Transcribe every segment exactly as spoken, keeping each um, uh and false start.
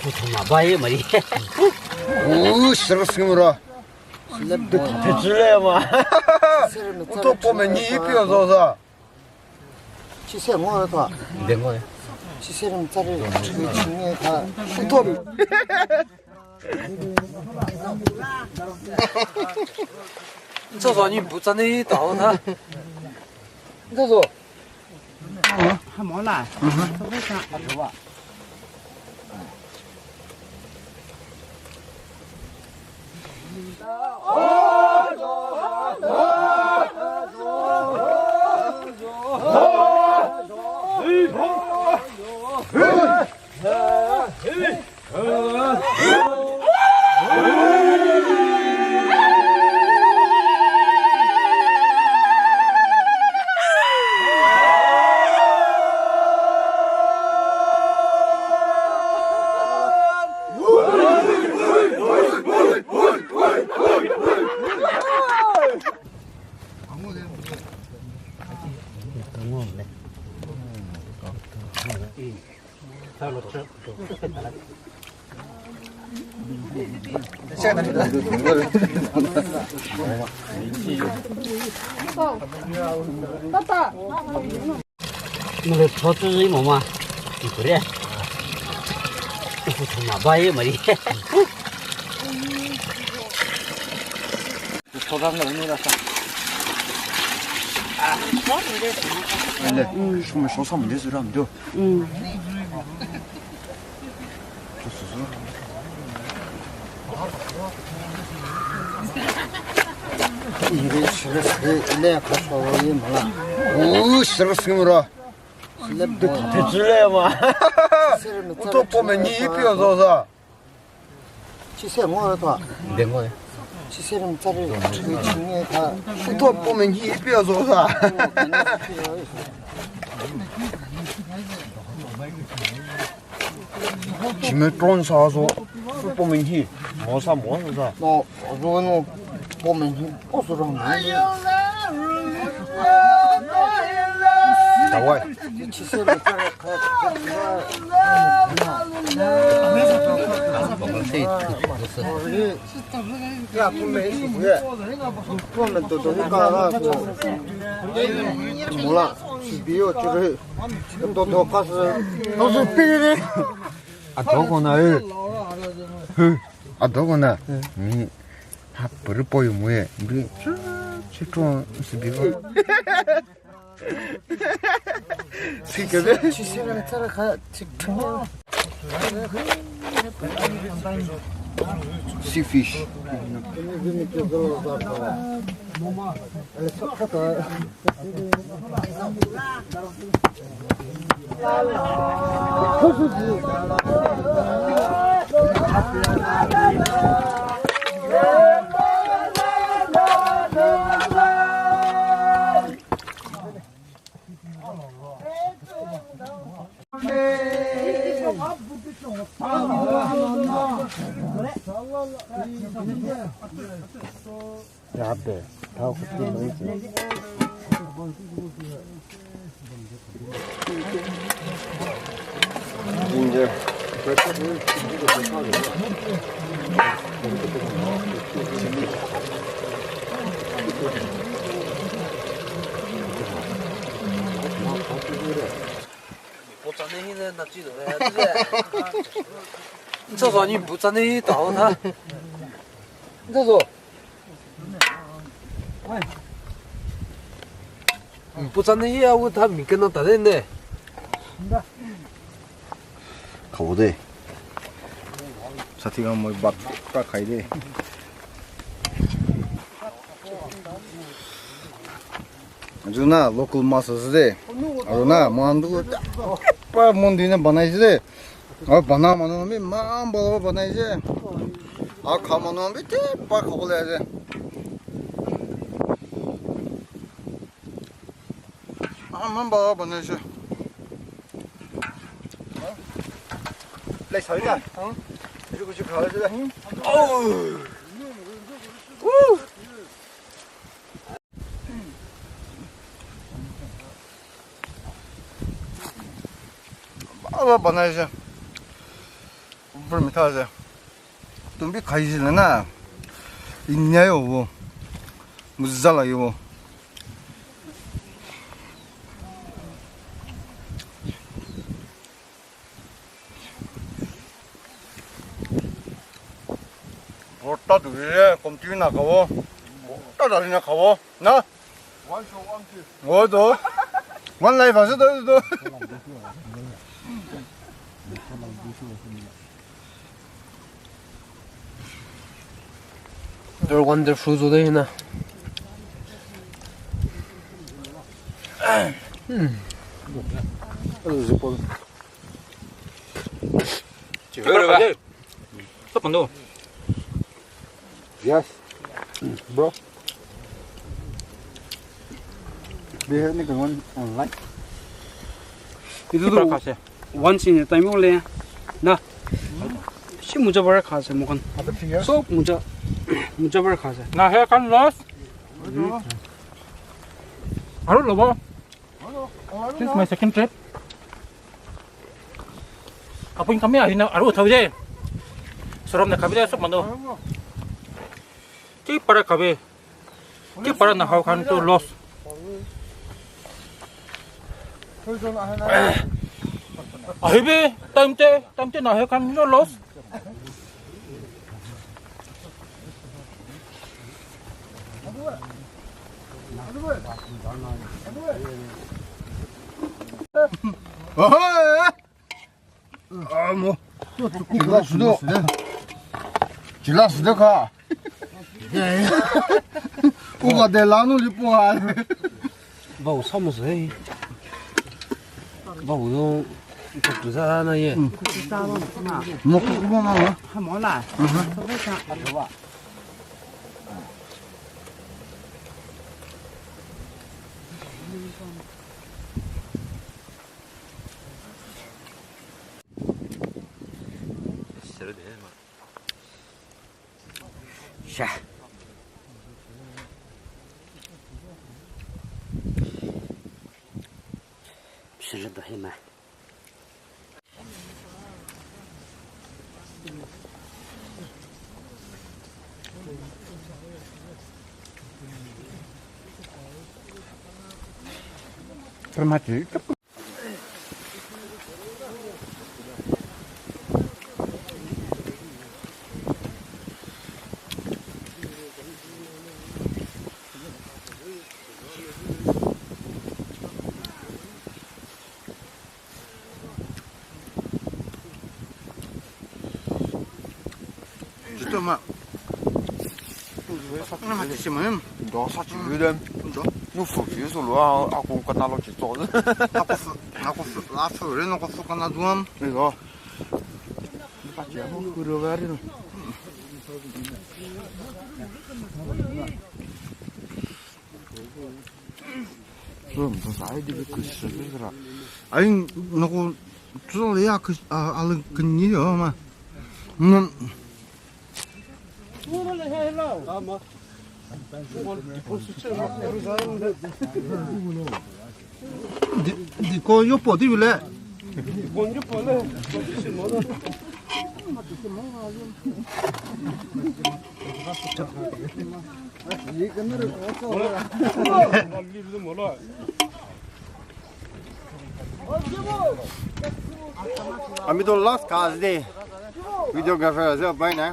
Puthuna bayi mari. U sir singura. Slap de thaphe chüle ma. Uto pome ni ipi zo za. Chise ngo tha. De ngo. Chise rim tsare chüme chüme tha. Uto. Ntsüzo ni bu tsane ta ho tha. Ntsüzo. Mülü thotü zü mama. Ikure. Ikutuna bayi mari. Thoran la nu rasa. Ele. Şuma şosam de süram diyor. Iri sürüsü ile kaşoğlu mala. Oo, sürüsü mura. Slap de thaphe chüle ma. Uto pome ni ipi zo za. Chise ngo tha. De ngo. Chise rim tsare chüme chüme tha. Uto pome ni ipi zo za. Chime tron sa zo. Fu po min hi. Mo sa mo sa. No, zo no. Po min hi. Po su rong. Dawai. Chi se le ka ka. Ya, po min su ye. Po min to to ka la ko. Mo la. Si bi yo chire. Ndo ndo ka sü. Ndo sü pi ni. A do ko na e. Hü. A do ko na. Mi. Ha pürü po yu mu ye. Bi. Chi tro si bi ko. Si ke de. Chi si ran tsara ka chi tro. Sea fish. Rabe, tao kuti mai. Ntsüzo ni bu tsane ta ho tha. Ntsüzo. Pu tsane hi a wu tha mi kena ta de ne. Khabo de. Sathi ga moi bat ka khai de. Juna local masa de. Aruna mandu pa mondi ne banai de. Aro bana manu mi mamba lo banai je. A kha manu mi te pa khole je. A mamba lo banai je. Le sai ga. Ju ku ju kha le je. Oh. Woo. Baba banai je. Bro, mi tha se. Tumbi khai si na. Inya yo wo. Muzala yo wo. Bota tu ye, kom tu na kawo. Bota da na kawo. Na? One show, one kill. Wo do. One life ase do do. They're wonderful today, na. Hmm. Super. Super. Yes, bro. Do you have anything on online? Itu tuh once in a time only. Nah. Si muja bara khase mokan. So muja, muja bara khase. Na he kan loss. Aru lobo. This is my second trip. Apun kami ahina aru thau je. Sorom na khabi de sok mando. Ki para khabi. Ki para na hau khan to loss. Ahibi time te, time te na hau khan to loss. Oho! Ah, mo. Chila sudo. Chila sudo ka. Uga de lanu lipo ha. Bau samu sei. Bau yo. Kutu sa na ye. Mo ku mo ma. Ha mo la. Sha. Sürü dohi ma. Permati. Chito ma. Na ma tisi ma. Do sa chi yu den. Do. Nu fu fi so lo a, a ko kana lo chi to. Na ko fu, na ko fu, la fu re na ko fu kana duam. Ni do. Ni pa chi ho ku ro ga ri no. Ai, nako, tuzole ya, a, alü künyi yo ma. Hmm. Di, di ko yo po di bile. Ami to last cast de. Videographer ase pai na.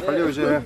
Kali hoise.